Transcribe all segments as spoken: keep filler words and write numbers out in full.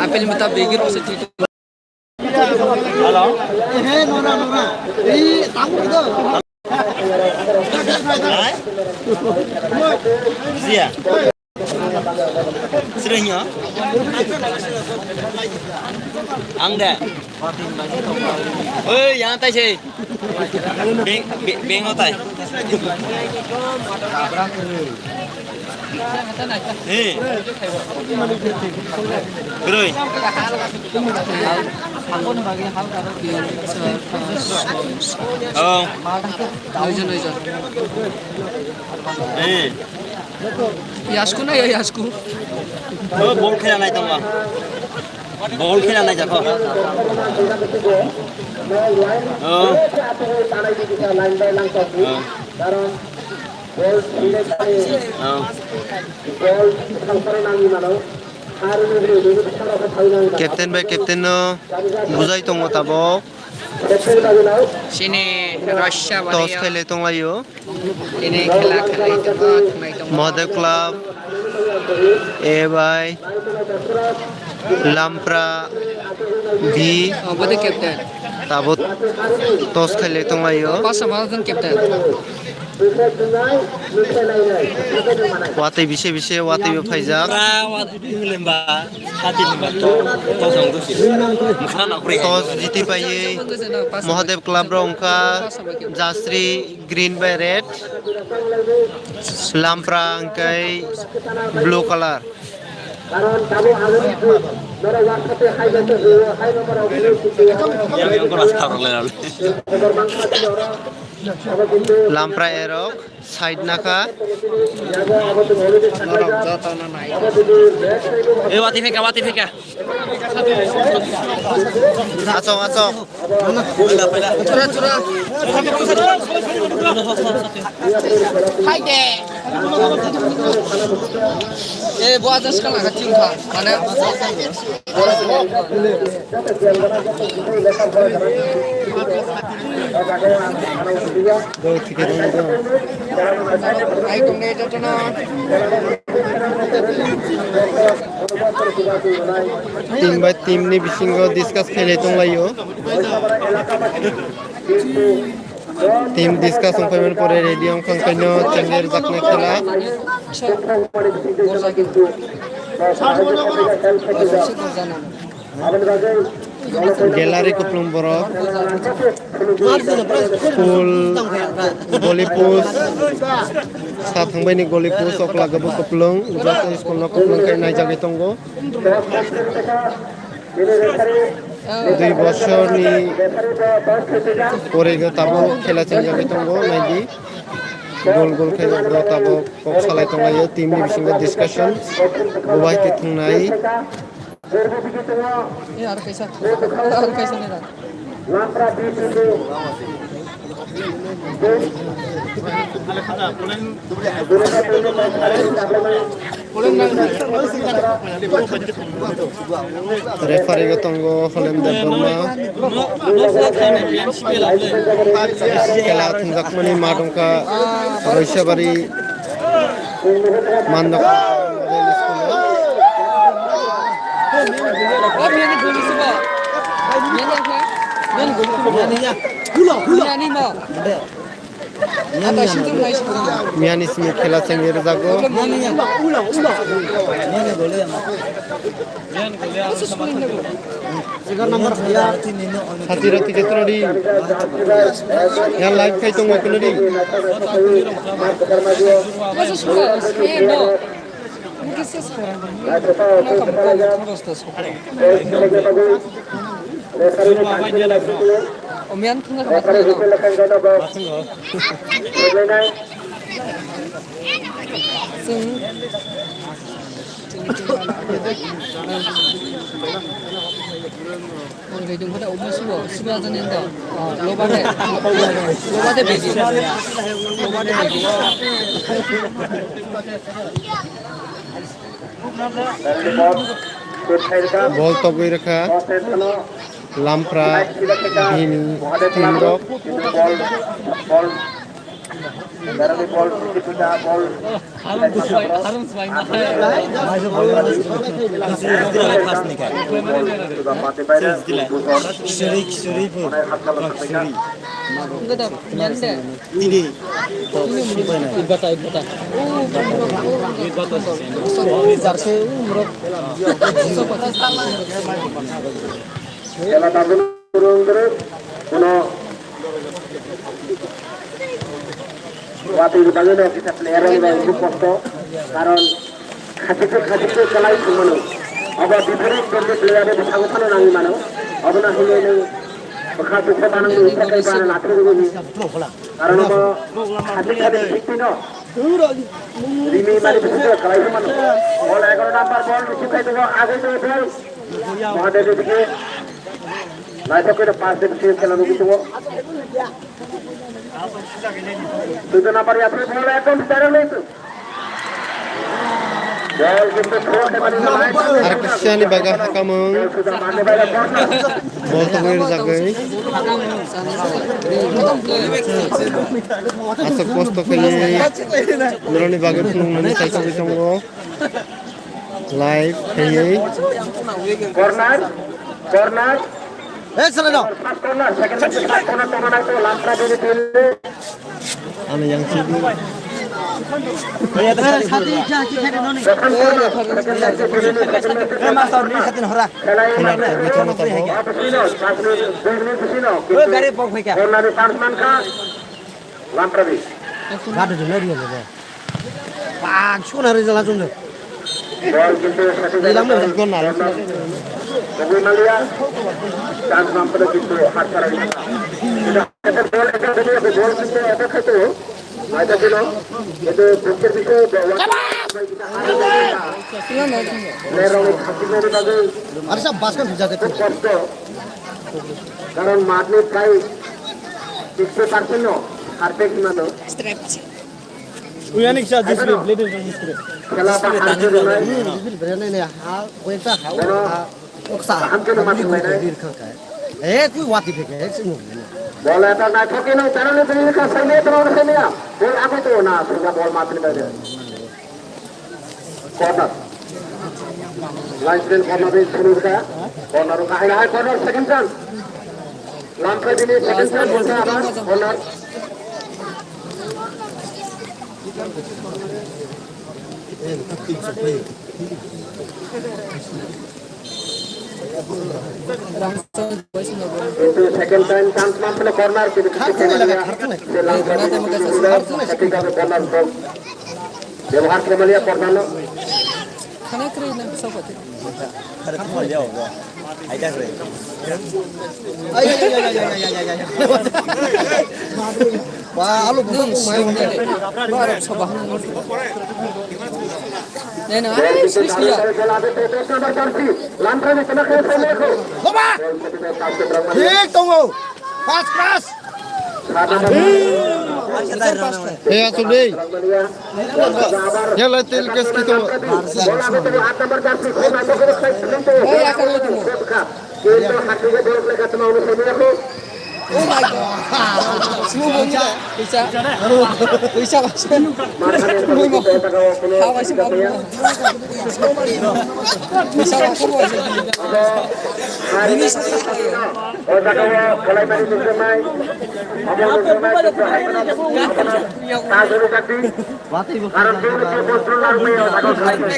Apel mita begi rok se thik. Hello. Hai. Sia. Srengyo. Ang de. Oi, yang tai se. Beng, be-, beng otai. He. Broi. Oh. Noijon, noijon. He. Yasku na ya yasku? Oh, bol khela nai tongo. Bol khela nai jako. Oh. Oh. Oh. Captain bai captain no bujai tongo tabok. Chini Russia toss bari khailai tonglaio. Tini khela khlai tongma thwngnai tongma. Mahadev Club, A bai Lampra B. Oh, bode captain. Tabuk toss khailai tonglaio. Pasama jon captain. Watwi bise bise watwi bo phaijak. Lemba, hati lemba, to, to song to si. Mukha na kuri. Toss jiti paiwi Mahadev Club rok wngkha Jasri green bai red, Lampra hwnkhe blue colour. Yang, yang keras taruh lagi. Lampra erok. Side naka. Norok joto no nai. E wati pheka, wati pheka. Asok, asok. Chura, chura. Hai de. E bo ajas kala ka chim kha. Mana? Team bai team ni bisingo discuss khailai tonglaio. Team discuss wngpaimani pore ready wngkha, wngkhaino chengler jaknai khela. Gallery kuplung borok. Full goli post. Sa thangbaini goli post oklagabo kuplung. Joto school no kuplung khe naijagwi tongo. Dui bosorni pore tabuk khela chengjagwi tongo, naidi. Gol gol khe tabuk kok salai tonglaio, team ni bisingo discussion. Bo bai khe thwngnai. Referee o tongo Holem Debbarma. Khela thwngjakmani mat wngkha Roisabari Mandok. Miyani simi khela chengwi rwjago. Hati roti ketra di. Ya live khai tongo kuno di. Bol togwi rwkha Lampra bini team rok. Berani bol, Siti Puja, bol. Khichuri, khichuri, khichuri. Tini. Irbata, irbata. Jarse, umrok. Ela tabun kurung kurung. Kuno watwi bagwi no kisa player rok bai bukhuk kosto. Karon khachikhe khachikhe kwlai thwngmano. Obo biphoro tongwi player rok bwskango phano nangwi mano. Obono hinwi nwng bwkha bukha banangwi uphai kai bana lathwi rwgwi. Karon obo khachik khachik thik twi no. Rimi mani bwskango kwlai thwngmano. Bol egaroh number bol receive khai tongo, agoi tongo bol. Mahadev dike. Naithok khe pass de bisi khela nugwi tongo. Sudu number yapri bol ekdom direct lei tu. Bol kintu throw khe mani nai. Ar kisani baga hakamung. Bol suda mane bai corner. Bol tongwi rwjagwi. Aswk kosto khainai. Noroni bagwi phunuknani saisagwi tongo. Live khaiwi. Corner, corner. Eh, sala no. First corner, second match, first corner, corner, nai to, Lamtra bini field. Ano yang sini. Eh, sati, ja, ki, khade, no, ni. Second corner, second match, second match, second match. Eh, master, ni, sati, hora. Khela, khela, khela, khela, khela. Sino, sino, sino. Eh, gari pok, bhai, kya? Corner, chance man kha. Lamtra bi. Gadu de nari le. Pak suna re jala jumle. Bol kintu sati. Ilam le jala jumle. Kogui malia. Chance mam pada kintu hat kara. Bol ekta bol ekta bol kintu ekta khato. Maita kilo. Itu bukir bisu bawa. Lerong khasi nari bagai. Arsa baskan hujat itu. Kosto. Karon matni prai sixty percent no harpek himano. Uyani kisa display, blade display. Khela ba harpek himai. Display brand ne ha, koyekta ha, ha, oksa. Hamke no matni mai nai. Eh, kui wati phek, eh, sinu. Bola ta nai thoki no, tara le bini ka sai ne, tara le sai ne. Bol aku tu na, sudah bol matni mai. Corner. Linesman corner din sunu ka. Corner ka hai hai corner second chance. Lamkai bini second chance bol ka abar corner. Kintu second time chance man pele corner kintu kisi kena dia. Se Lamkai bini ketika corner bol. Bebohar khe maliya porda no. Khana kwrwi nang kisa pati. Khare thumaliya obo. Aida kwrwi. Ay, ay, ay. Wah, alu buka kung mai. Nai na, ay, sini sini ya. Lamkai ni kena khe sai lekho. Loba. Thik tongo. Pas, pas. Hey, asuk dei. Yala, tel kes kito. Oh my God. Puisa. Puisa. Puisa. Puisa. Puisa. O jaga o kalaimani nukjaknai, omo nukjaknai, ta jori jakti. Karon bini bol throwna rwmani o jaga o kalaimani.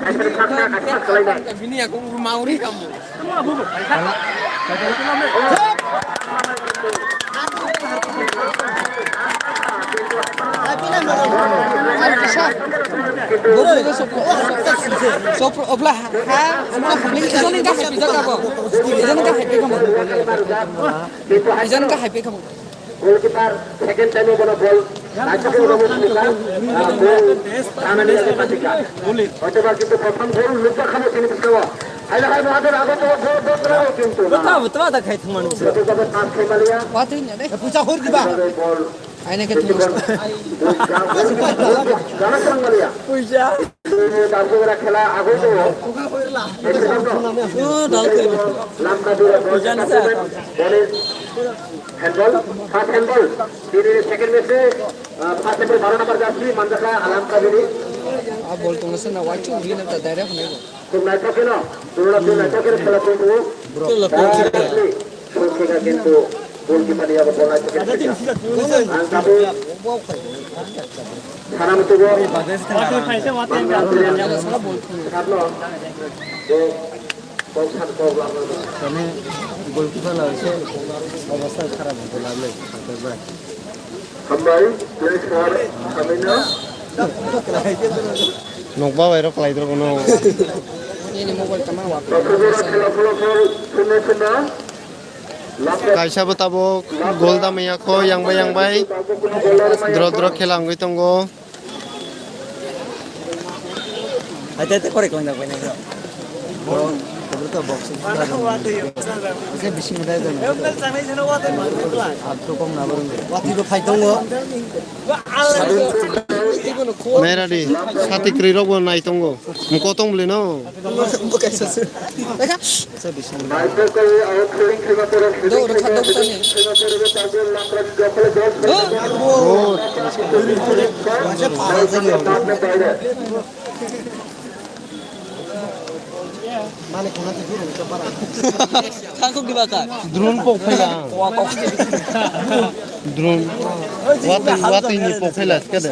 Kaisa sakna, kaisa kalainai. Bini yakung mauri kamu. Sopro obla ha, ha, ano habling ijon ka happy jaga bo. Ijon ka happy kamu. Ijon ka happy kamu. Goalkeeper second time bono bol. Naisike ulo bo suka. Bol tanani age patika. Hoytoba kintu prothom goal lukha khamo tini bwskango. Haila hai Mahadev ago to goal dot rago kintu. Bwtha, bwtha da khai thangmani. Hoytoba pass khai maliya. Watwi nya de. Puisa hor diba. Bol. Aina khe tu. Gana thang maliya. Puisa. Darjagora khela agoi tongo. Oh, dal khe. Lamka dura bol. Puisa ni sa. Bol. Handball, first handball. Tini second match, ah, first handball baro number jersey, manjakha Alam Kabiri. A bol tongna se na waichu uri na ta direct hwnai bo. Khub naithok kheno, Dona khub naithok kheno khela tongbo. Khela tongbo. Direct play. Shot khega kintu goalkeeper ni yago bol naithok kheno khega. Ang tabuk sana mutugo. Sablo. Kok san kok lang. Tani goalkeeper la se obostha kharap hwnkhe lablai. Hambai, please sir, hambai na. Nokba bai rok khlai drok no. Nini mobile tama wa. Kaisa bo tabuk gol damya kho, yang bai yang bai. Dro dro khela wngwi tongo. Ate ate kore kong da koi na. Bro, bro to boxing. Ase bising dai dai. At to kong na bro. Wati to phai tongo. Nairadi, sati kwrwi rok bo nai tongo. Mukotong bwlwi no. Bo kaisa se. Doro kha dok tani. Oh. Thangkuk diba kha. Drone pok phaila. Drone. Watwi, watwi ni pok phaila skade.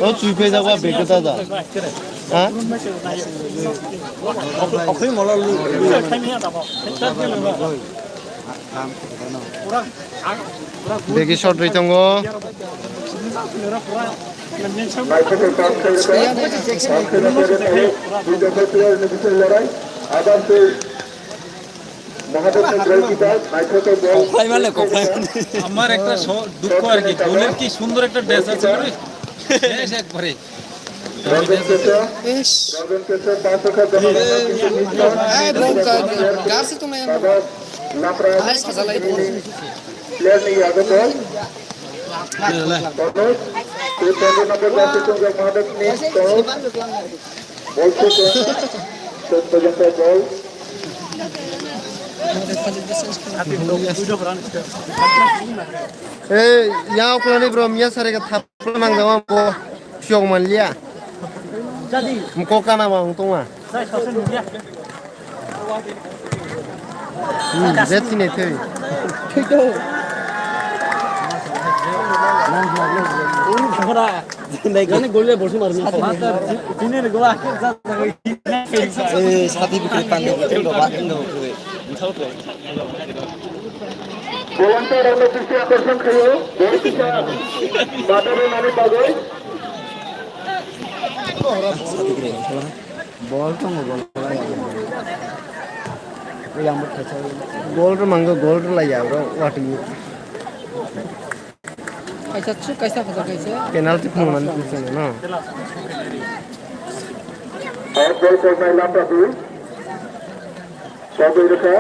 O chui phai jawa beke da da. Ha? Okhri molo lu. Begi shot rwi tongo. Kokhlai male, kokhlai male. আমার একটা স-, দুঃখ আর কি, দলের কি সুন্দর একটা ড্রেস আছে, বুঝলি? শেষ একবারে। Ai, bro, ka-, gar se tung lai. Ai, sajalai. Player ni yago bol. Tonoj, tu pondro number jersey chongjak Mahadev ni Tonoj. Bol shoot, shoot porjonto bol. Ei, ya oklani bro, miya sare ka thap nang jawa bo, piyok manliya. Mko kana ma ungtong ma. Hmm, je tine thei. Thei to. Jani golle bolsi marmi. Tine gola. Eh, sati bikri pande bikri lo ba indo. Volunteer rokno bisti akorson khaio. Bol kisa badari nani bagwi. Bol tongo, bol. Yang bo khaisa. Gol rw mango, gol rw laiya, bro, watwi. Kaisa chuk, kaisa kaisa, kaisa. Penalty phunukmani twi chwngno, no? Out ball kornai Lamprapli. Chogwi rwkha.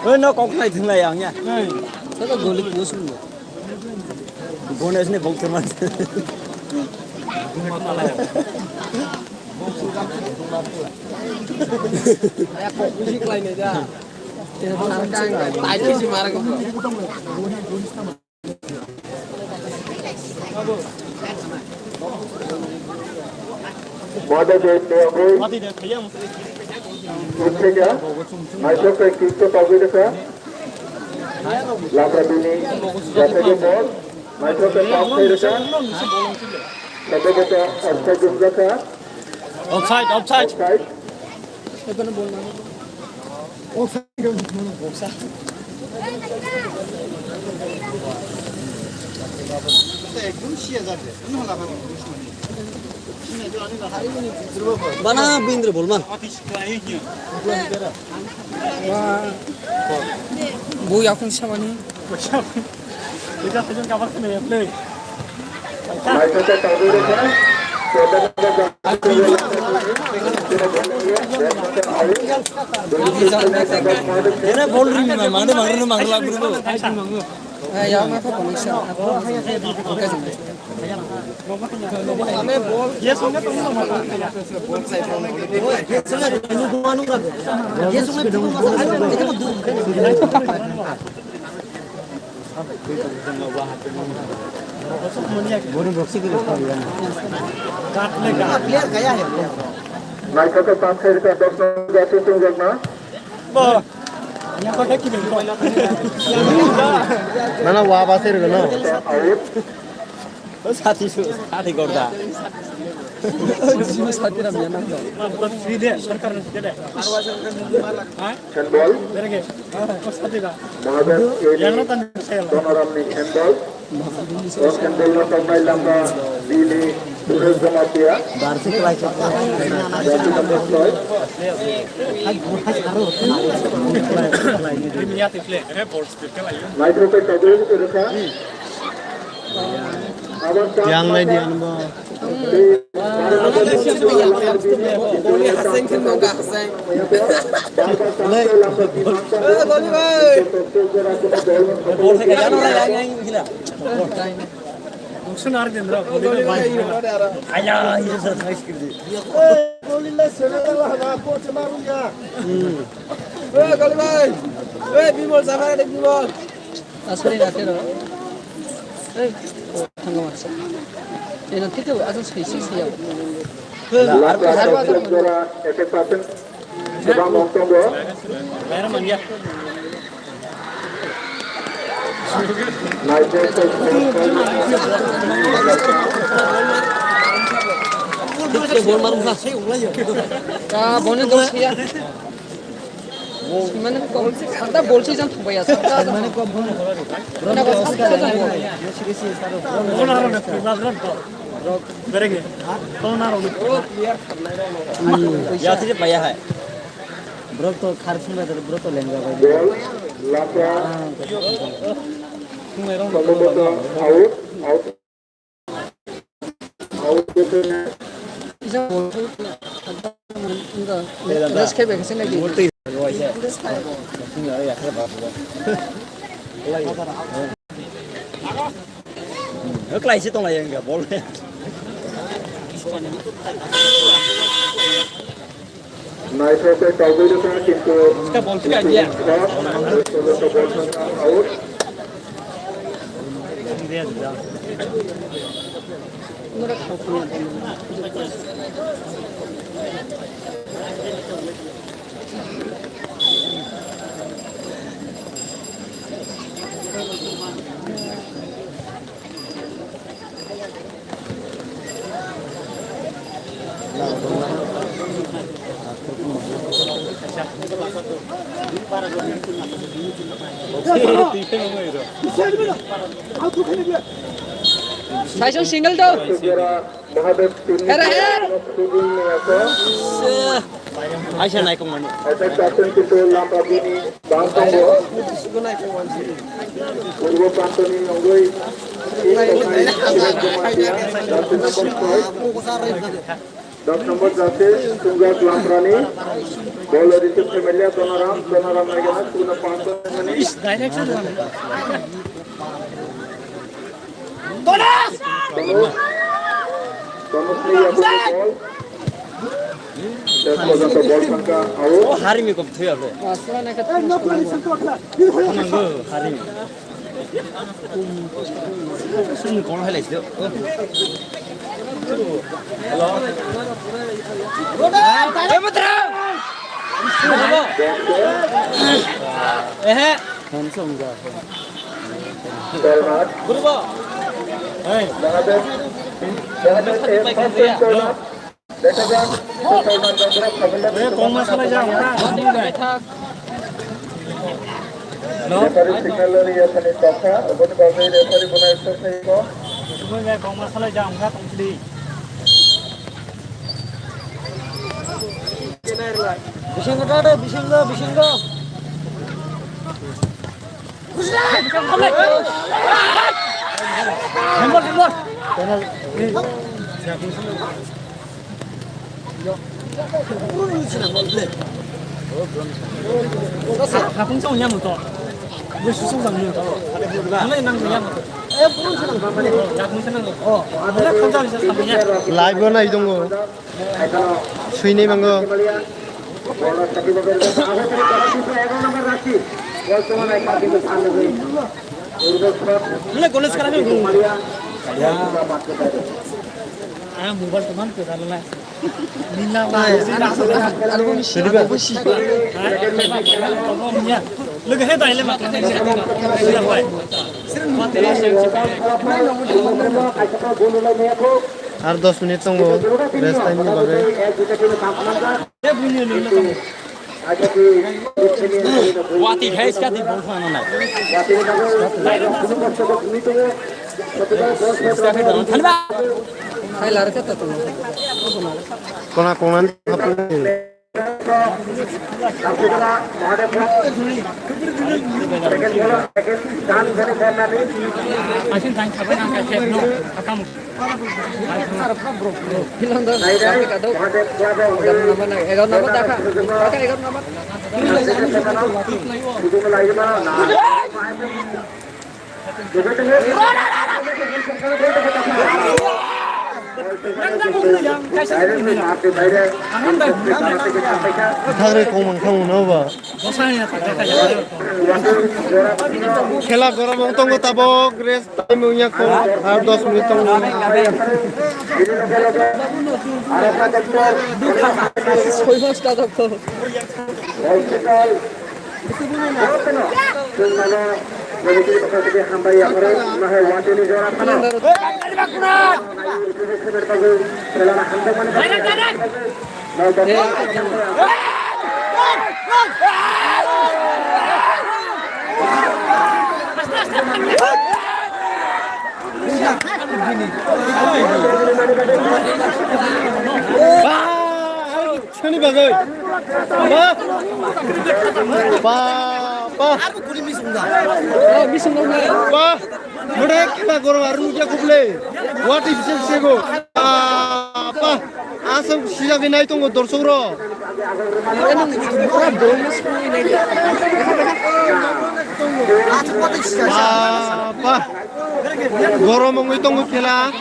Oi, no kok nai thwnglai ang ya. Saka goli kuo sung. Gones ne bok thwngmani. Aya kok kusi klai ne ja. Tai kusi mara ko. Mother Jane Deogui. Naisok kai kick to togwi rwkha. Lamprapli ni jathai ball. Naisok kai pass khai rwkha. Sabo bata offside jwngjak kha. Offside, offside. Offside. Bana bindre bolman. Bo yakung samani. Ere bol ring ma, mangde mangde mangde la guru. Naithotok ta khe rwkha, dos number jersey chumjakna. Nana wa ba se rwgano. Sati su, sati gorda. Sati ram ya nang. Handball. Mahajan Eri Donoramni handball. O handball no tongnai lamba bini Suresh Jamatia. Jersey number soi. Naithotok togwi rwkha. Yang nai di ano ba. Aswk na khe rw. Ei, thango masa. Eno khe khe aswk sui sui sui yao. Last last jora attack percent. Sebang mong tongo. Nai jai jai. Bol marung kha, sei ulai yo. Ah, boni dos ya. Mane kok, da bolsi jang thangbai ya. Mane kok bol. Bol aro na, bol aro na. Berege. Ton aro na. Ya, tije paya hai. Bro to khar phunga, bro to lenga bai. Bol, lata. Phunga rong. Out, out. Klaisi tonglai ang bol. Naithotok togwi rwkha, kintu bol thika dia. Out. Saison single to. Mahadev Tini. Era, era. Aisa naikung mani. Aisa captain kintu lamba bini bang tongo. Purbo prantoni nongoi. Jersey number soi. Dos number jersey, Tunga Lamprani. Bol receive khe melia Donoram, Donoram naigana, suguna panch mani. Tonush! Tonush ni yago bol. Tes porjonto bol thangkha out. Harimi kom thuya bro. Nanggo, harimi. Sumni kono hai laisio. Hello. Ehe. Bernard. Guru ba. Hey. Bernard. Bernard. Bernard. Hey, kong ma salai jang. Hello. Referee signal ni yathani tokha, oboni bagwi referee bono extra sai ko. Sumui bai kong ma salai jang, kha tong sidi. Bisingo tado, bisingo, bisingo. Hapung song nya muto. Live o nai tongo. Swinai mango. Mane college kara khe. Ah, mobile teman ke dalam. Nila. Look ahead, I love. Ar dos minute tongo rest time ni bagwi. Watwi hai ska di bol phano nai. Kona kona ni hapung. Asin tang khabai nang kha khep no akam. Pilon dos, satu kado. Egaroh nomor lagi, egaroh nomor dakha. Dakha egaroh nomor. Thagre kong mangthang uno ba. Khela gorom wng tongo tabok, rest time wngya kho, ar dos minute tongo. Soi mas ta tok. Sani bagwi. Pa. Pa. Pa. Mode keba goro aru ja kuble. What is this sego? Pa. Pa. Asam sija binai tongo dorsok ro. Pa. Pa. Gorom wngwi tongo khela.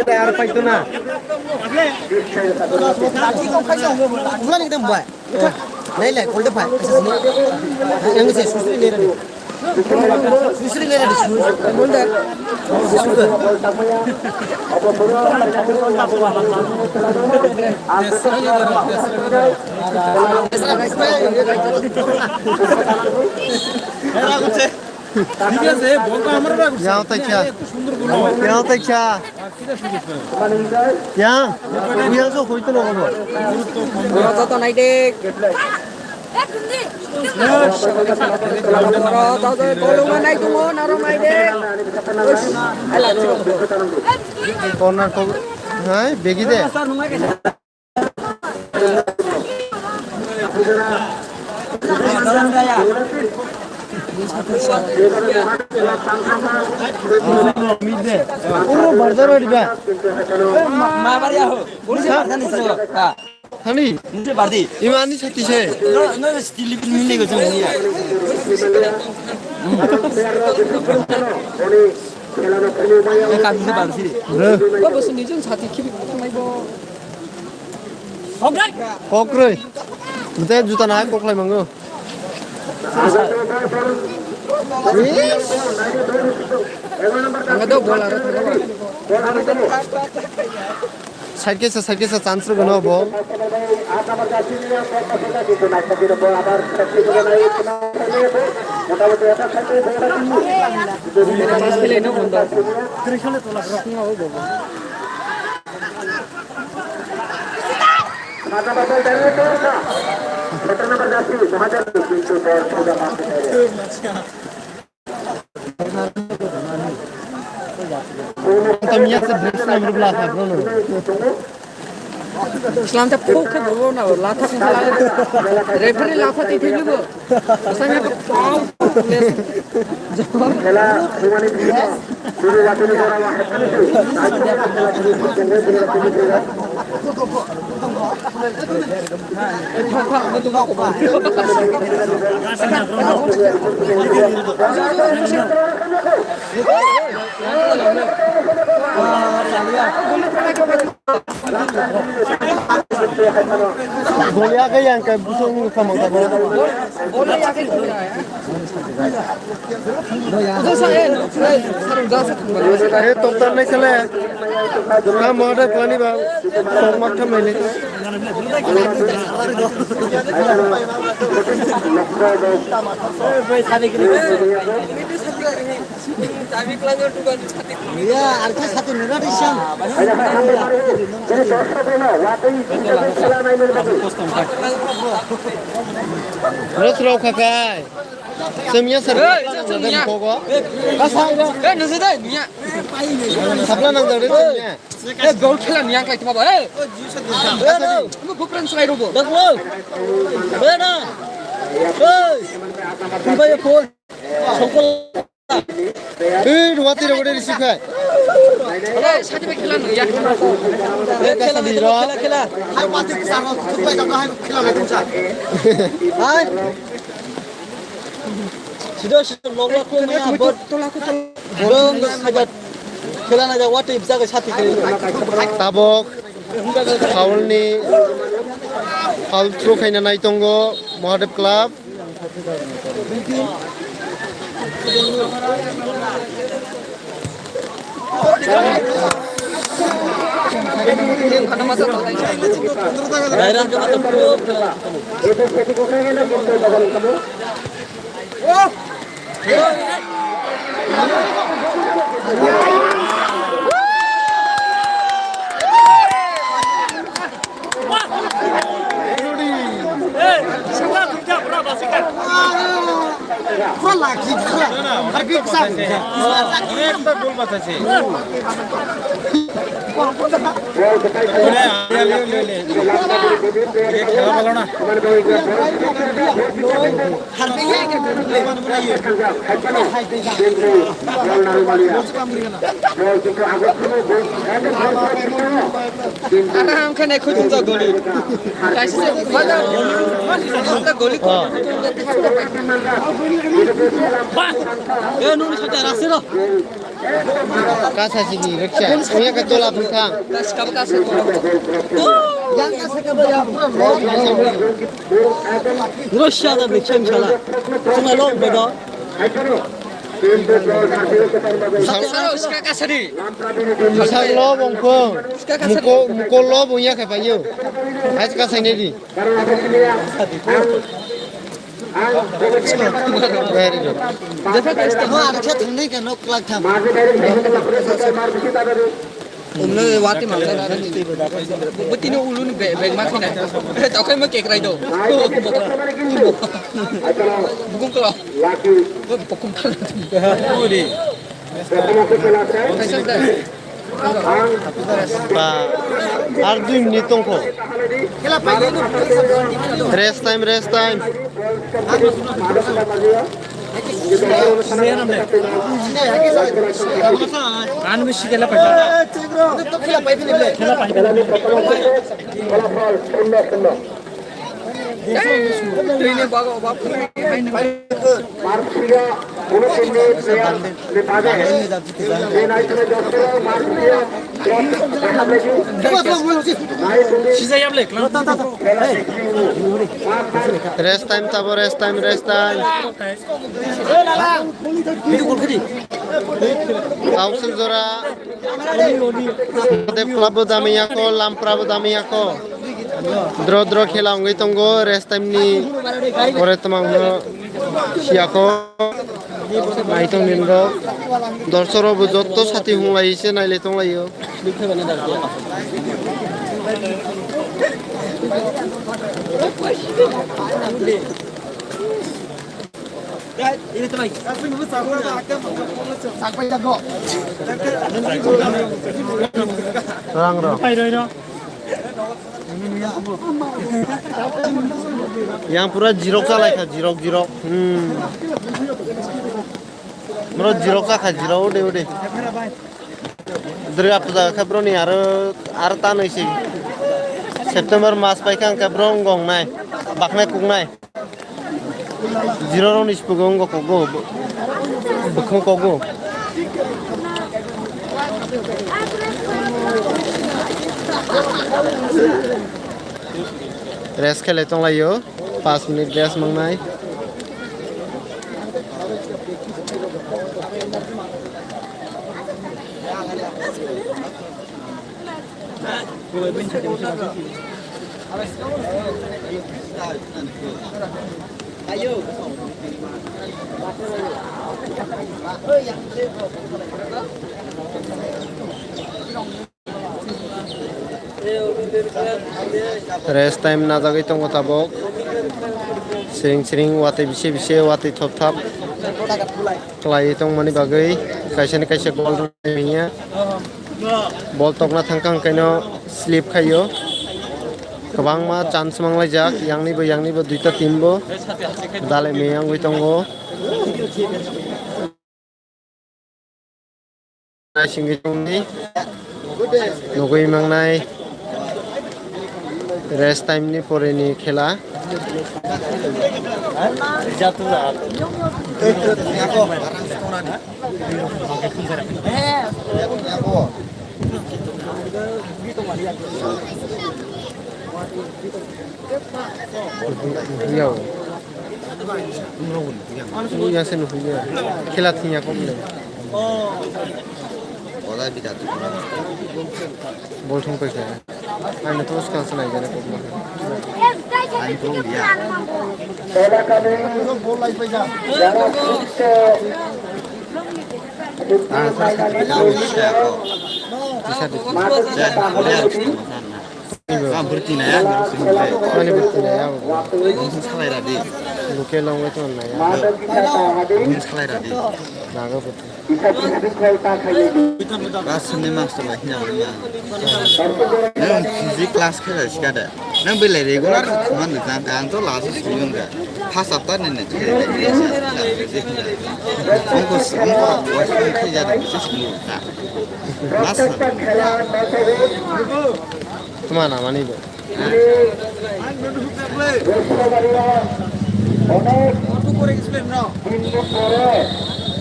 Ar paito na. Wngmani khe bai. Nai lai, kol de pai. Yang se susri le rani. Susri le rani, susri. Kol de. Yang taikha. Yang taikha. Yang, yang so hoito no hobo. Joto nai de. Joto, joto, kolong nai tongo, naro nai de. Corner to, hai, begi de. Uro barjar riba. Ma, ma bari aho. Uri se barjar ni siro. Ha. Hani? Nise bardi. Ima ani sati se. No, no, stili ni ne go jani ya. Ka nise bardi. Re. Ba bos ni jun sati khibi ko mai bo. Kokroi. Mate juta na koklai mango. Ang do bola. Side kisa, side kisa chance rwgwno bo. Tam ya se break time rubla kha, bro, no. Slam ta pok khe bo na la tha khe la. Referee la tha ti thili bo. Sanya to pau. Gol ya khe yang kai busong samang ta. Eh, toktar nai sele. Tamo ada pelani bang. Tok mak tham nai le. Ya, arkha sati nuna disam. Ros rok khakai. Semia sar. Hey, semia. Kogo. Eh, nasi dai, nia. Sapla nang jare semia. Eh, gol khela niang kai tma ba. Eh. Eh, no. Mo bukran slai robo. Daglo. Bena. Hey. Ibai phone. Sokol. Ei, ruwati rok ode risi khai. Ei, sati bai khela no ya. Ei, khela, khela, khela. Hai, pati kisar rok, thuk bai jam hai, khela bai tumsa. Hai. Sido, sido, log, log, log, ya, bot. Tola ko, tola. Bong, sajat. Khela na ja, what if jaga sati khela. Tabok. Foulni foul throw khaina nai tongo Mahadev Club. Pura lagi, pura. Lagi besar. Ekta gol bachaise. Pura. Khela bhalo na. Ana ang khe nai khujung jagoni. Kaisa se bana. Goli ko. Ba. E nung sata rasero. Kasa sini reksa. Uya ka tola bukang. Kasa kasa. Russia da beksan shala. Suma lo bedo. Salo, sika kasari. Salo bongkho. Sika kasari. Muko, muko lo bongya khe payo. Ais kasai ne di. Very good. Jepha kasta. Mo araksa thangnai khe nok lak tham. Umle wati mangsa. Butini ulun be-, beg ma khina. Tokai ma kekrai do. Bukung klo. Bukung klo. Uri. Ba, ar dui minute tongkho. Rest time, rest time. Ano bisi khela paikha. Khela paikha. Twi ni bago ba. Rest time tabo, rest time, rest time. Council jora. Dev club bo dami yako, Lampra bo dami yako. Dro dro khela wngwi tongo, rest time ni pore twmang no siyako. Naitong ni rok. Dorsok rok bo jotto sati hunglai se nailai tonglaio. Rang rang. Yang pura jirok chalai kha, jirok, jirok. Hmm. Bro, jirok kha kha, jirok, ode, ode. Durga puja khe bro ni aro, aro ta nai si. September mas pai kha, hwnkhe bro wngong nai. Baknai kuknai. Jirorokni sipugo wngkha kogo, bwkhwng kogo. Rest khe lai tonglaio, paanch minute rest mangnai. Rest time najagwi tongo tabuk. Siring siring watwi bisi bisi watwi thop thap. Khlaiwi tongmani bagwi kaisani kaisa goal rwmani hiya. Bol tokna thangkha hwnkhaino slip khaio. Kwbangma chance manglaijak, yangnibo, yangnibo, duita, teambo dalai meyangwi tongo. Naisingwi tongni nugwi mangnai rest time ni pore ni khela. Yo. Yang se nuhung ya. Khela thing ya kok le. Bol thung paikha. Ani to skang se nai jane kok ma. Ani to ya. Ah, sa sa. Tisa di. Ah, berhenti na ya, berhenti na ya. Mani berhenti na ya. Berhenti salai tadi. Luke long itu na ya. Berhenti salai tadi. Naga berhenti. Kelas sini mas tu lah, ini apa? Nang fizik kelas kira sih kada. Nang beli regular sih cuma nang, nang tu lah sih sih nggak. Pas apa nih nih? Ongkos, ongkos buat sih kerja deh, sih semua. Mas. Kemana mani itu?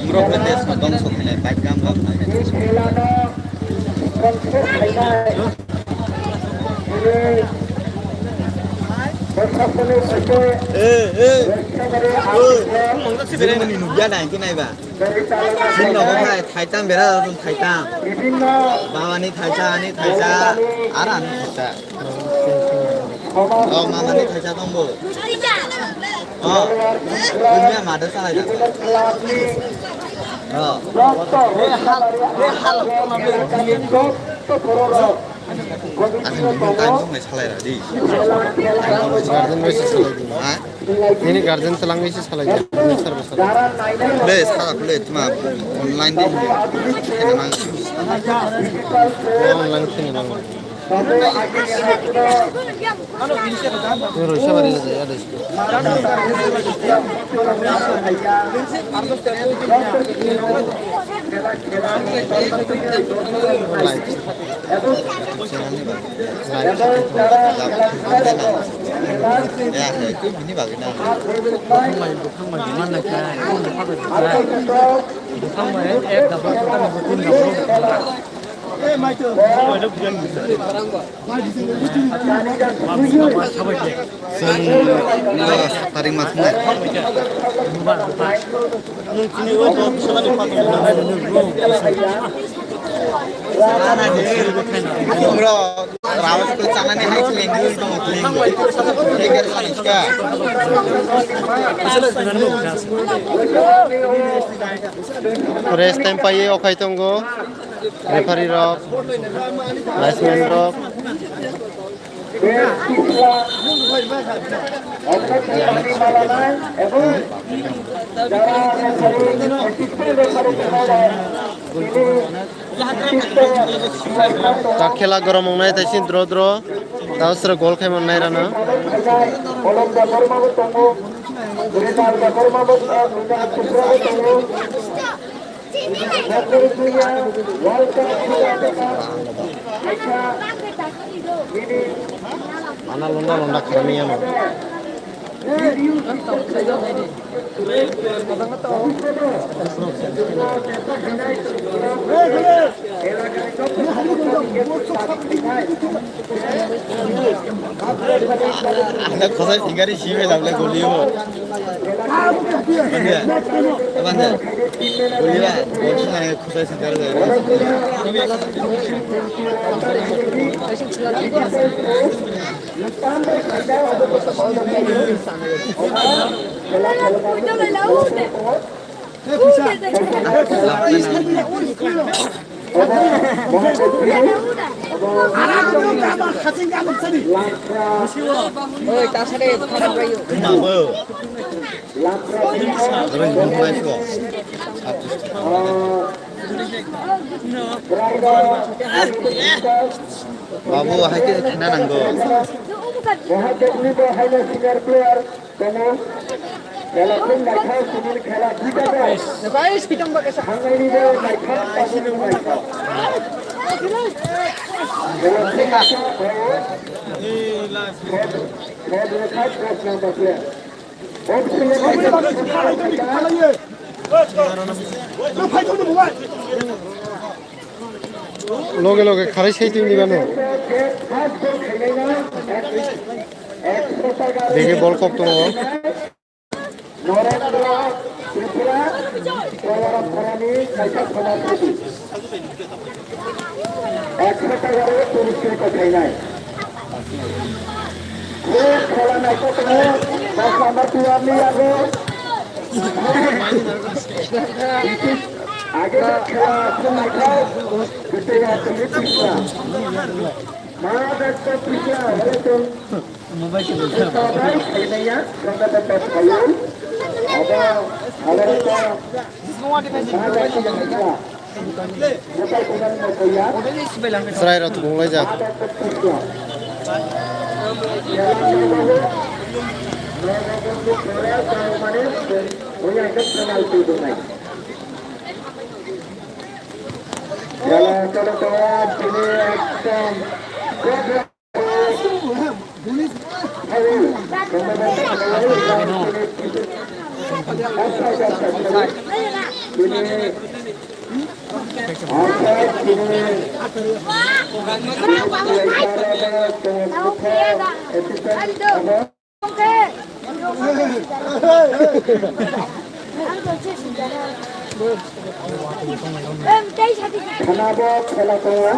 Murok ke des ma dong sok ne, baik gam gam na. Eh, eh. Mani nugya na, ini nai ba. Sin nogo khai, thaitam bera dong, thaitam. Baba ni thaisa, ani thaisa, ar ani thaisa. Oh, mama ni thaisa tongbo. Oh, dunia mada salai da. Oh. Asal dunia time tong mai salai da di. Guardian bai se salai di. Ha? Nini guardian twlangwi se salai ya, nini sir bo salai. Le, sara kule, tma online de. Online khini nang. Ni roi sabari le ya de. Like. Tarik mas na. Bro, rawas ko chanani hai se lengwi tong, lengwi. Rest time paye okhai tongo. Referee rok, linesman rok. Ta khela gorom wngnai, taisin draw draw. Tao sra gol khai man nai rana. Ana londa londa kharami yama. Ada khosai singari sibe dable goliyo. Bande, bande. Goliya, gol singari khosai singari. Babu, hai khe khna nango. Tongo. Khela khum naithok, chini khela jita bo. Thangnai ni bo naithok, tabuk naithok. Khela khum naithok, third, third naithok, first number player. Of player naithok, loge loge kharai sai twi ni gano. First goal khainai na, ek, ek, Dege bol kok tongo. Narendra Tripura, Koyaram Parani, kaisa khona phaidi. Ekso tagar puruskrito khainai. Khub khela naithok tongo, dos number player ni yago. Age khela khub naithok, Biteya Tripura. Ma dakta Tripura, hore tum. Mobile se bolsa. Srai rok tong lai ja. Chalo, chalo, chalo, chini ekdom. Khwnabo khela tongo.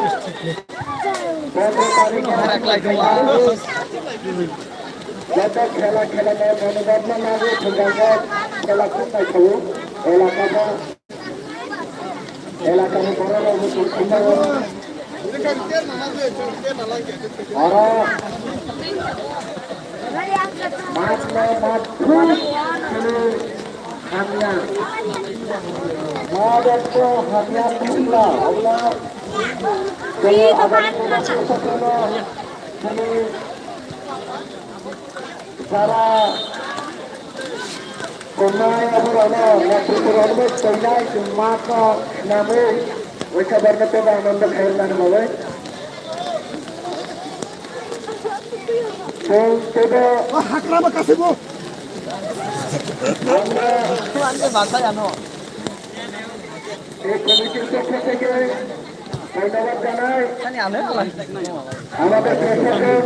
Joto khela khela no monobhabno nango, thwngkha khela khum naithago. Elakano, elakani borok rok bo tongthokma. Oro matno matthung chini hamya. Madatno hamya thungla, ola chini agami chini jara Tongnai aborokno, naitugmarokno bai tongnai chwng matno khnamwi, uaisa barno teibo anando khairoknani bagwi. Chwng teibo hakrama kasimo. Ang basa ano. Ei committee-r pokho theke dhonnobad janai. Amader proshasok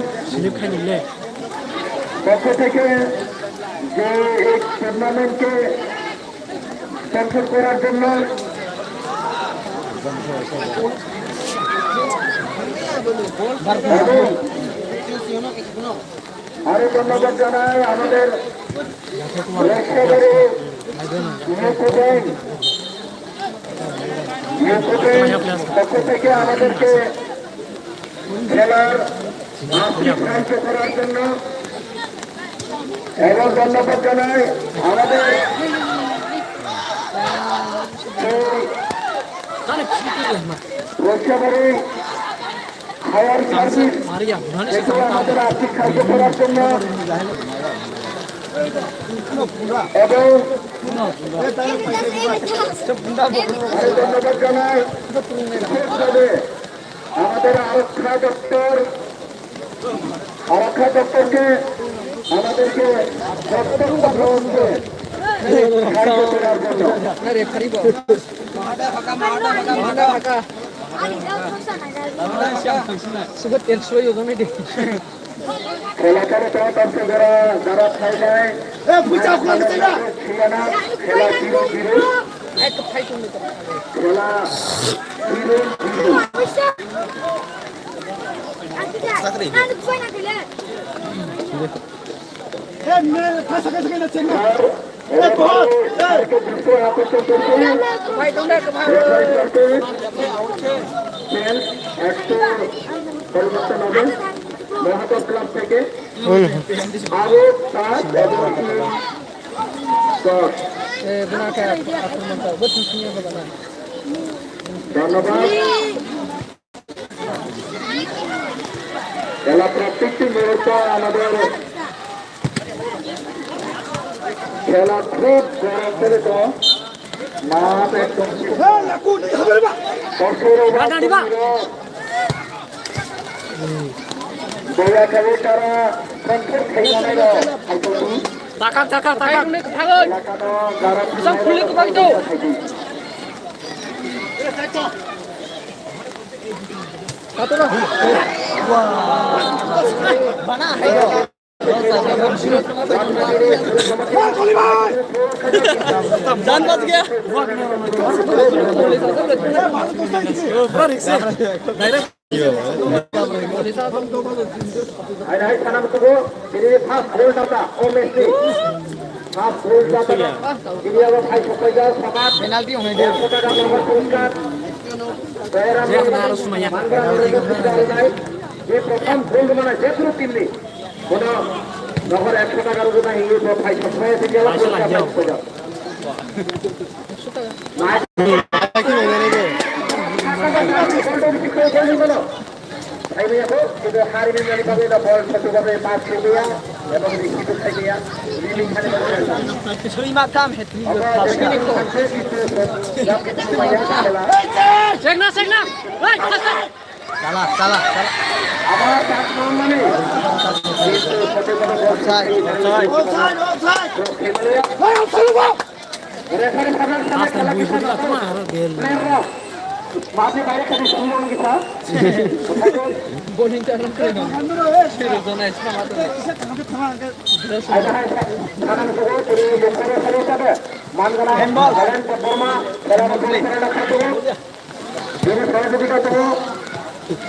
pokho theke je ei tournament-ke sponsor korar jonno. Ebong আরো ধন্যবাদ জানাই আমাদের রেশাবাড়ি UCO bank, UCO bank পক্ষ থেকে আমাদেরকে খেলার আর্থিক সাহায্য করার জন্য। এবং ধন্যবাদ জানাই আমাদের এই রেশাবাড়ি Fire service, এগুলো আমাদের আর্থিক সাহায্য করার জন্য এবং আমি ধন্যবাদ জানাই বিশেষভাবে আমাদের আরক্ষা দপ্তর, আরক্ষা দপ্তরকে আমাদেরকে প্রত্যেকটা মুহূর্তে সাহায্য করার জন্য। Sugot el suyo gome de. খেলা চলে, চলে, দর্শকেরা যারা খেলবে, এ, বুঝা, ওখানে খেলা, খেলা জিরো জিরো। খেলা জিরো জিরো। এ, মে, ফাঁসা, ফাঁসা, ফাঁসা, ফাঁসা। স্যার, এ, বল, এ। স্যারকে দৃষ্টি আকর্ষণ করছি। রেফারি স্যারকে। চ্যাম্প একশো পরিবর্তন হবে মহাদেব ক্লাব থেকে। আরো সাত এবং তিন দশ। ধন্যবাদ। খেলা প্রত্যেকটি মুহূর্ত আমাদের খেলা খুব জনপ্রিয়। মাঠ একদম দর্শকের অভাব নীরব। দয়া করে তারা কণ্ঠ খেয়ে নেয়। Takak, takak, takak. এলাকাটা যারা খুলে তো ভাই তো। जान बच गया। Hai, hai, sana betul, ini pas gol data, oh, Messi. Pas gol data. Ini apa, hai, sampai ke sabat. Penalti, oh, ini. Daerah Manggala, Manggala, Manggala, Manggala. Ini program gol mana, jatuh tim ni. Bono, nokor ekso taka rwgwi nai hinwi bo phai sokphai se jela. Ekso taka. Nai. Phai maya kho, kintu hari ni nani bagwi no bol sokwi bagwi pass khlaiya, ebong rikhi khlaiya, rili khani bagwi. Sui makam hetri. Segna, segna. Hey, Chala, chala, chala. Offside, offside. Last time bui bui atma aro bel. Bowling ta ram kare. Sero jona extra mato. Handball. Bini sahajogita tongo,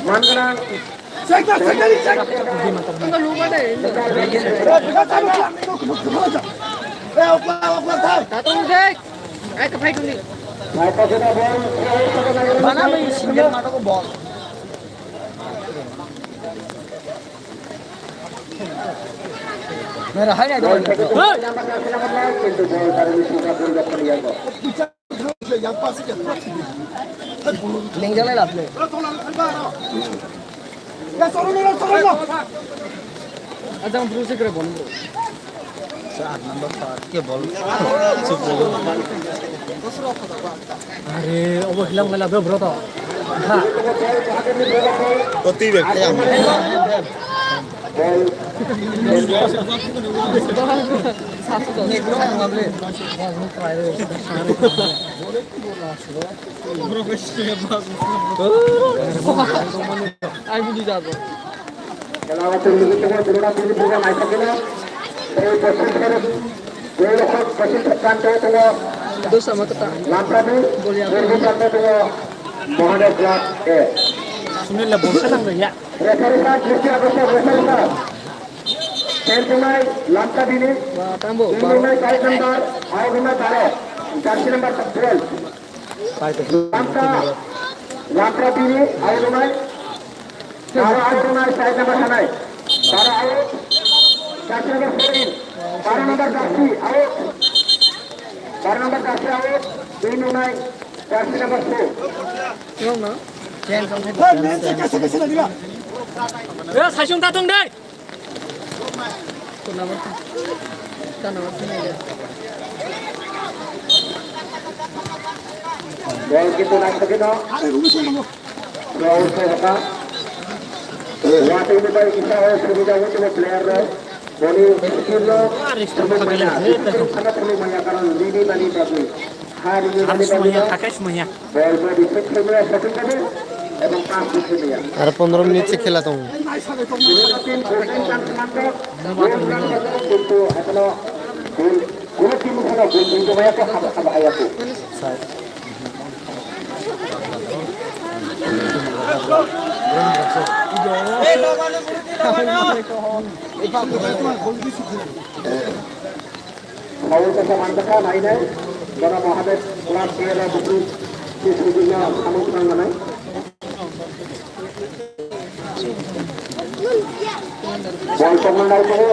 man gwnang. Mana bai single mata ko bol. Mera hai nai dong. Kintu bol dari Singapura poriborton yang kok. Lengjak lai lap le. Ajang bro se kre bon bro. Sa aat number pa ke bol. Are, obo hilang lai lap bro to. Ha. Oti be khayam. Ai, bini jago. Dosa ma kata. Boli apa? Sunil la bolsa nang ya. Referee sir, দৃষ্টি আকর্ষণ, referee sir. Ten tunai, Lamka Dini. Ba, tambo, Dini ba. Tunai, tarik number, out number baro, jersey number twelve. Lamka, Lamka Dini, out tunai. Tara out tunai, side number sanai. Tara out, jersey number fourteen. Baro number jersey, out. Baro number jersey, out. Dini tunai, jersey number four. Wrong, no? Hey, man, se kaisa kaisa na dila. Eh, saisung ta tong dai. Bol kintu naisagwi no. Bol se hoka. Watwi ni bai kisa o subida wngtimo player rok. Boni skill rok. Sana thulu maya karon rini bani bagwi. Ha rini bani bagwi. Bol bo defend khaimaya, shooting khaimaya, ebong pass bo khaimaya. Aro pondro minute se khela tongo. Kintu ekhono goal, goal team ekhono goal twi tongmaya khe haba, haba haya khe. Foul kaisa manjakha, nainai. Bono Mahadev club player rok buphuru se sujukno samung tangmanai. Bol tongmanai tongo.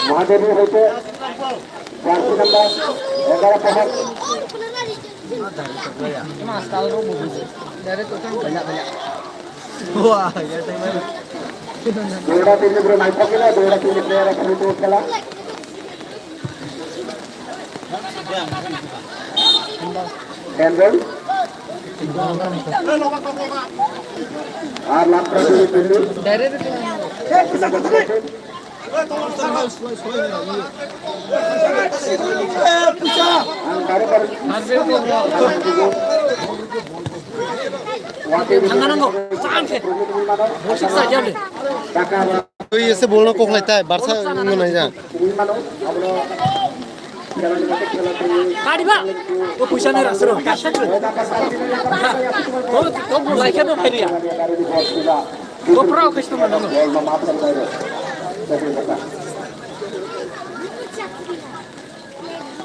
Mahadev ni hoite jersey number egaro pohor. Dora tini bro naithok khe, dora tini player through to khela. Handball. Ar last try tini. Direct. Twi ese bolno koklai tai, Barca nwnai ja. Kadiba? O puisa ni rasro. To, to, to, laikha no phairia. Gopro kaisto mano.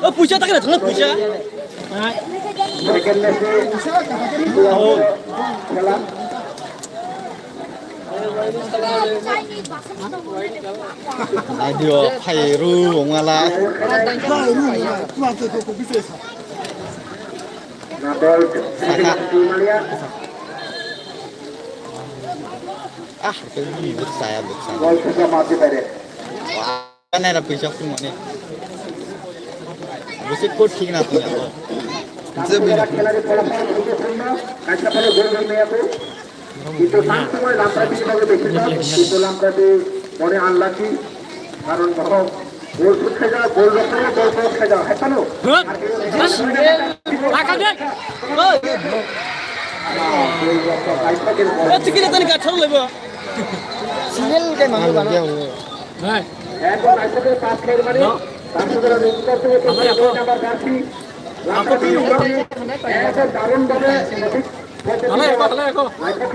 O puisa ta kena thangna puisa. Naidi o phai ru ongala. Ah, buksa ya buksa. Kanai ra puisa phung mani. Busi kot thik na phung ya. Kintu tang samoi Lamprati bagwi besi tang, kintu Lamprati mone unlucky, karon boho goal shoot khaijak, goal rokhe goal post khaijak, hai phano. Goal rokhe hai phano. Single ke mango bana. Ekdom naisok pass khaimani. Tamsudra Rungkar tu number jersey. Ekdom darun bhabe. Hala eko, hala eko.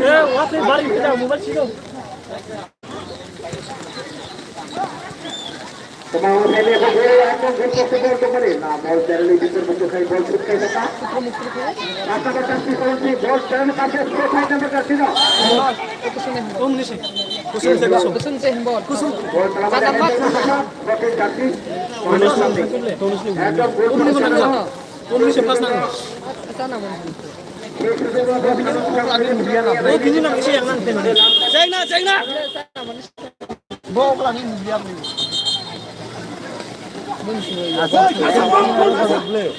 Eh, wase bari kita mobile siko. Toma o side ekdom gol post bol tongmani. Na bol barely bitor bukhu khai bol shoot khai tongma. Rasta ba jersey kolomsi bol channel kaise score khai number jersey no. Kusum se, kusum. Kusum se, kusum. Kusum. Bol tala ba jersey. Protein jersey. Ekdom gol post. Kusum se pas na. O bini nang se yang nang tengani. Cheng na, cheng na. Bo okla ni media ni. Sasa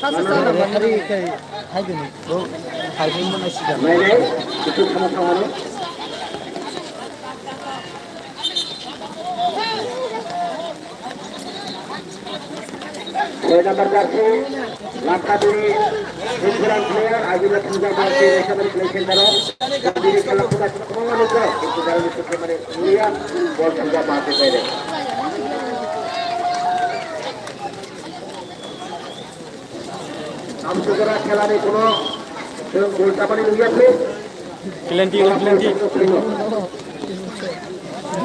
sasa na mari kai hai gini. Bo hai gini mana sih? Soi number jersey, Lamprati, veteran player, Ajula Puja Bharti, recovery play center o. Jodi khela khuda khuma nukha, kintu jara ni sukhe mane mulia, bol khuda bate pere. Tamsukra khela ni kono chwng gol chamani nukya khe. Plenty, plenty.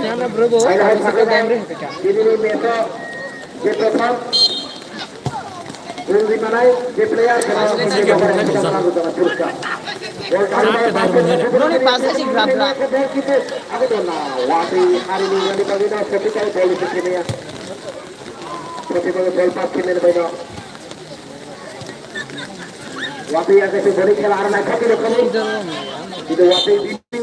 Nana bro, bo. Hai, hai, hai, hai. Tini ni match o je prothom gol di manai je player, Noni pass si grab la. Bol kitu, aku tu na, wati hari ni nani bagi na, sepi kai bol itu kini ya. Sepi kai bol pass kini ni bai no. Wapi yang kasi boli khela arna khati lo kami. Itu wapi di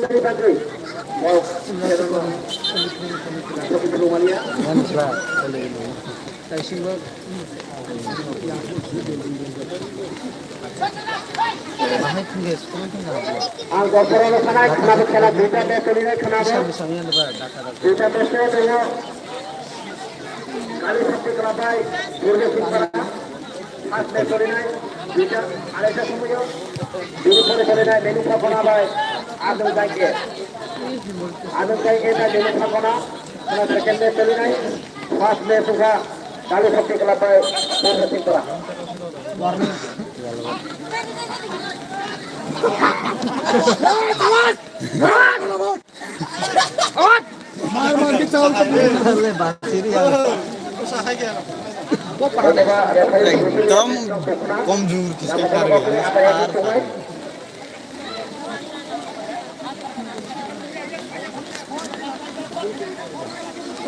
Ang gorporok no sanai khwnabo khela duita match solinai khwnabo. Duita match solinai tongo. Kali Shakti Club bai Durga Singh Para. First match solinai duita araita somoyo. Bini pore solinai Menu Phakona bai Adung Jangke. Adung Jangke bai Menu Phakona. Second match solinai. First match wngkha Kali Shakti Club bai Durga Singh Para. Ekdom komjor kiske kar gaya.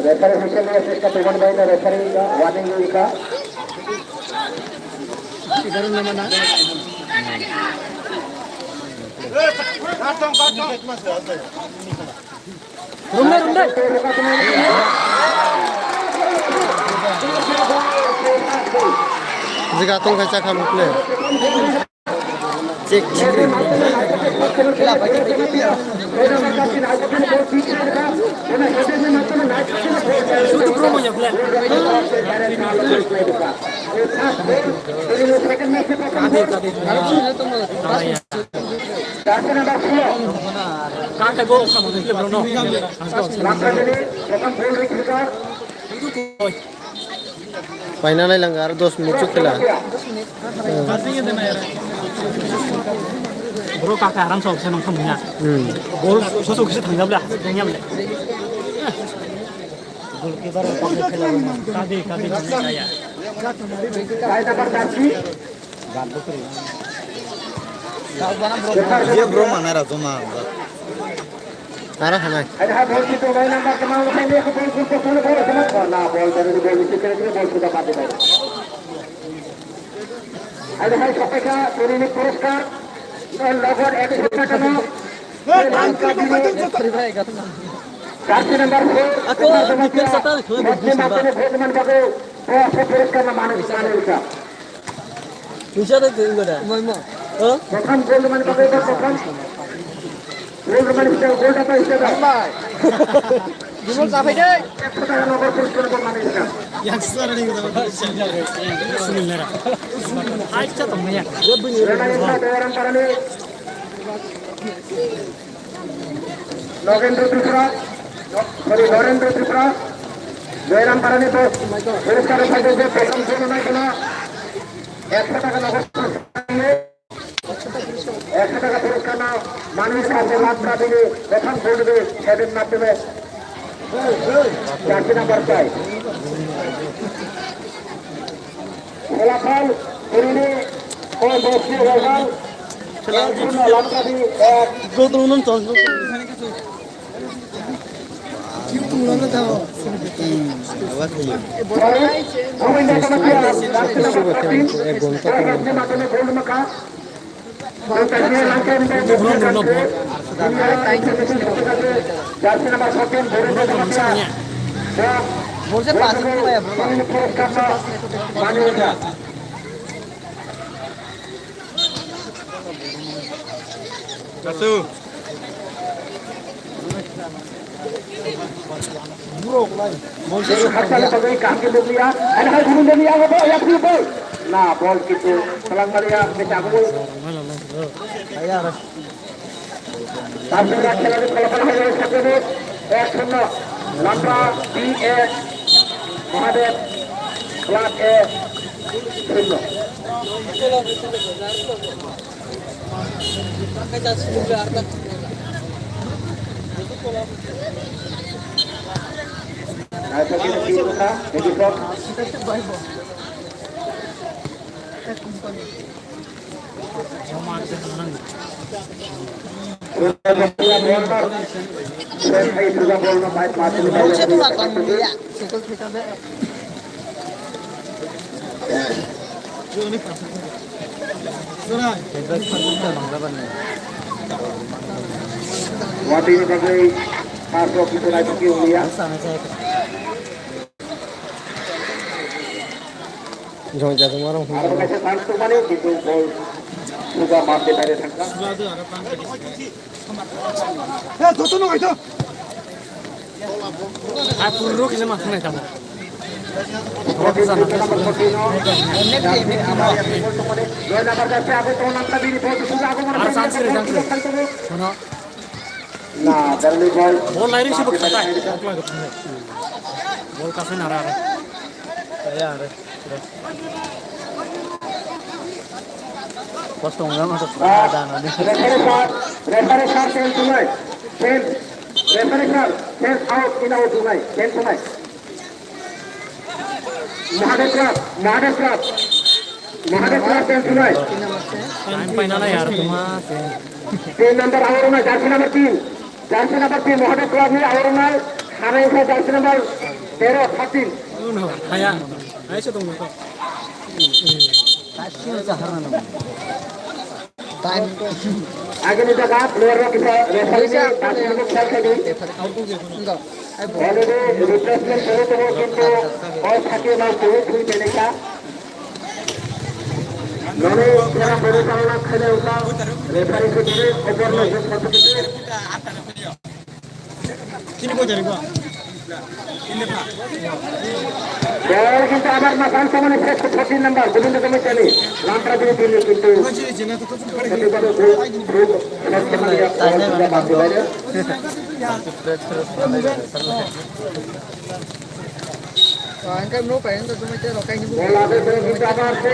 Referee whistle niya chesta, Tuman bhai na referee ka warning diyeka. Egaroh number na. Runde, runde. Jika tong kaisa kha play. Paina nai lang aro dos minute chuk khela. Bro kaka aram sa option nang thang ya. Hmm. Bol so so kisa thang ya bla. Thang ya bla. Goalkeeper kade kade ya. Ye bro mana ra joma. Tara hanai. Ada ha bol kitu nai number kemang nai ni bol kitu tu bol kemang. Na bol dari bol kitu kena bol sudah mati bai. Ada hai sapaika tuni ni puraskar. Logon ekso taka no. Jersey number four. Aku Jamatia. Vote man bago. Bos puraskar na manu manu ka. Puisa de tenggo da. Mai ma. Ho? Prothom gold mani bagwi ba prothom. Gold mani bagwi gold apa hisab. Mai. Jumol sapai de. Ekso taka nogor puraskar ba mani hisab. Yang sar ni da. Sunil nera. Acha to maya. Rana yang sa Doyaram Parani. Nogendra Tripura, sorry, Norendra Tripura, Joyram Parani bos, puraskar rwphai tongkhe, prothom jono nai kheno ekso taka nogor, ekso taka puraskar no manwi kharkhe Lamtra bini prothom gold di head-ni madhyome jersey number five. Pholapal, Kurini, o Bosti Rogal, Lamtrabi, eh, Kasu. Hattani bagwi kaham khe nukliya. Ani hai gurung deni yago bo, yapri bo. Na, bol kintu salang maliya, becha bo. Tarpore khela ni pholapal hai sakhe ni ek shunno. Lamtra B A Mahadev Club A shunno. Watini bagwi pass rok kitu naitugwi wngya. Jong jajong warong hwnwi. Aro kaisa chance tongmani, kintu bol suga map de baire thangkha. He, joto no gaito. Ar puro kisa ma thangna tamo. Joy number thirteen o. Joy number thirteen o. Ar chance re, chance re. Hono. Na, Darli ball. Ball lairing sibuk khatai. Okla gotong. Ball kasai nara are. Ya are. Kostong jang ato. Ah, dan ani. Referee sir, referee sir, ten tunai. Ten. Referee sir, ten out, in out tunai. Ten tunai. Mahadev Club, Mahadev Club, Mahadev Club ten tunai. Time paina na yaar, tuma se. Ten number aur na, jersey number ten. Jersey number ten, Mahadev Club ni aur na, hara isa jersey number tero, thirteen. Uno, haya. Aisa tong na. Agini jaga player rok kisa referee ni dasi rok khel khe di. Already replacement suru tongo kintu o thake nai twi twi teneka. Noni khela porichalo na khele uta referee se dire opor no jis matu kiti. Ball kintu abar masan samani fresh fourteen number Gobindo Jamatia ni lamtra diri diri kintu. Ball abe ball kintu abar se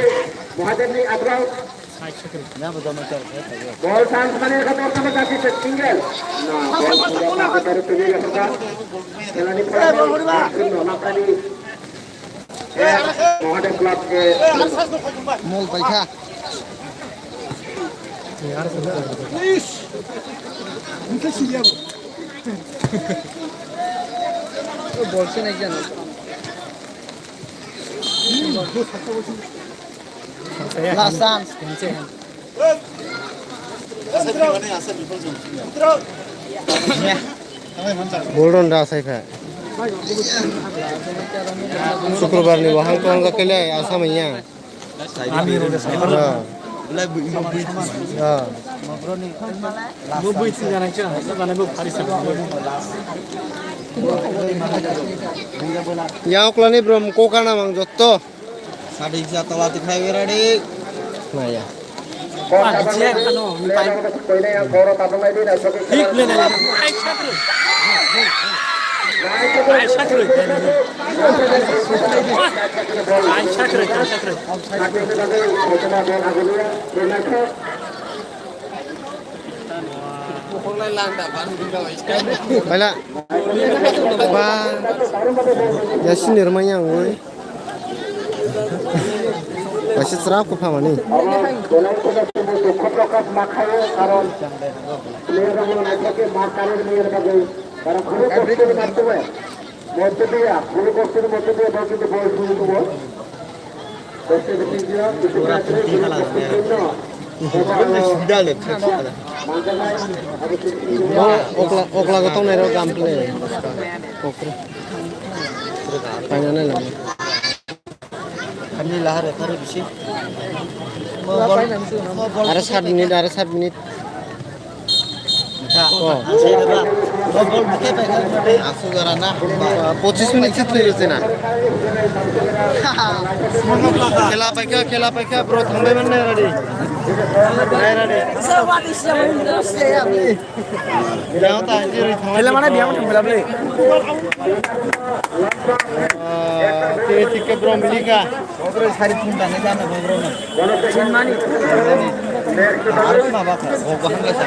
Mahadev ni abrau. Ball chance mane ekha tortama jati se single. Na, ball pura pura baru tuli ekha. Khela ni pura ball. Shunno, Mahadev Club ke. Mol paikha. Ball se naik jana. Last chance. Golden da sai pha. Sukrobar ni wahang tong ga kele asa manya. Ami role sai. Ha. Ha. Bo bui tin jana cha, sa jana bo phari sa. Ya oklani brom ko kana mang jotto. Sadi sa tola ti khai beradi. Naya. Ah, je ano, mi pai. Hik le le. Ai chakre. Ai chakre. Ai chakre, ai chakre. Baila. Ba. Yasin nirmai yang woi. Masih cerah aku paham ni. Motto dia, guru kostir motto dia, bagi tu bol suru tu bol. Pura putih kalah ya. Sudah le, sudah. Okla, okla gotong nero gample. Okra. Paina na lang. Kami lahar ya, tadi bisi. Ada satu menit, ada satu menit. Pochisminit se twi rwchana. Khela paikha, khela paikha, bro, thangbai mannai ready. Nai ready. Khela mane biyang thangbai bole. Tini tikke bro milika. Sari phun dane jana bro. Chinmani. Harus maba kha, bo bahang kha.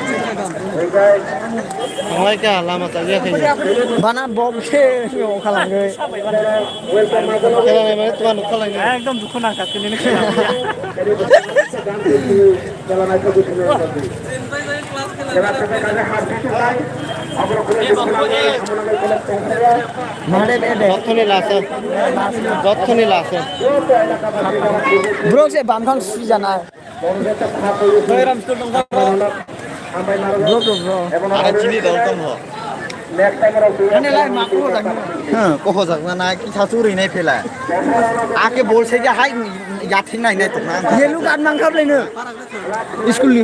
Thanglai kha, lama chajak kha. Bana bok se yo khalangai. Khalangai mane tuma nuk khalangai. Ekdom dukhu nang kha tini. Mane bede. Jottoni last. Jottoni last. Bro se bam khang sujana. Bro, bro, bro. Are chini dol tong ho. Ane lai ma ko jang. Ha, ko ho jang na ki tha churi nai phela. Ake bol se ke hai ya thing nai nai to na. Ye lu gan mang khap le no. School ni.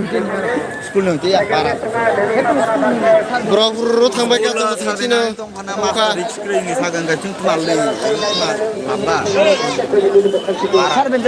School ni ya para. Bro, bro, thang bai ka to chino. Mukha. Risk kring ni sagang ka chung tmal le. Mabba. Sar ben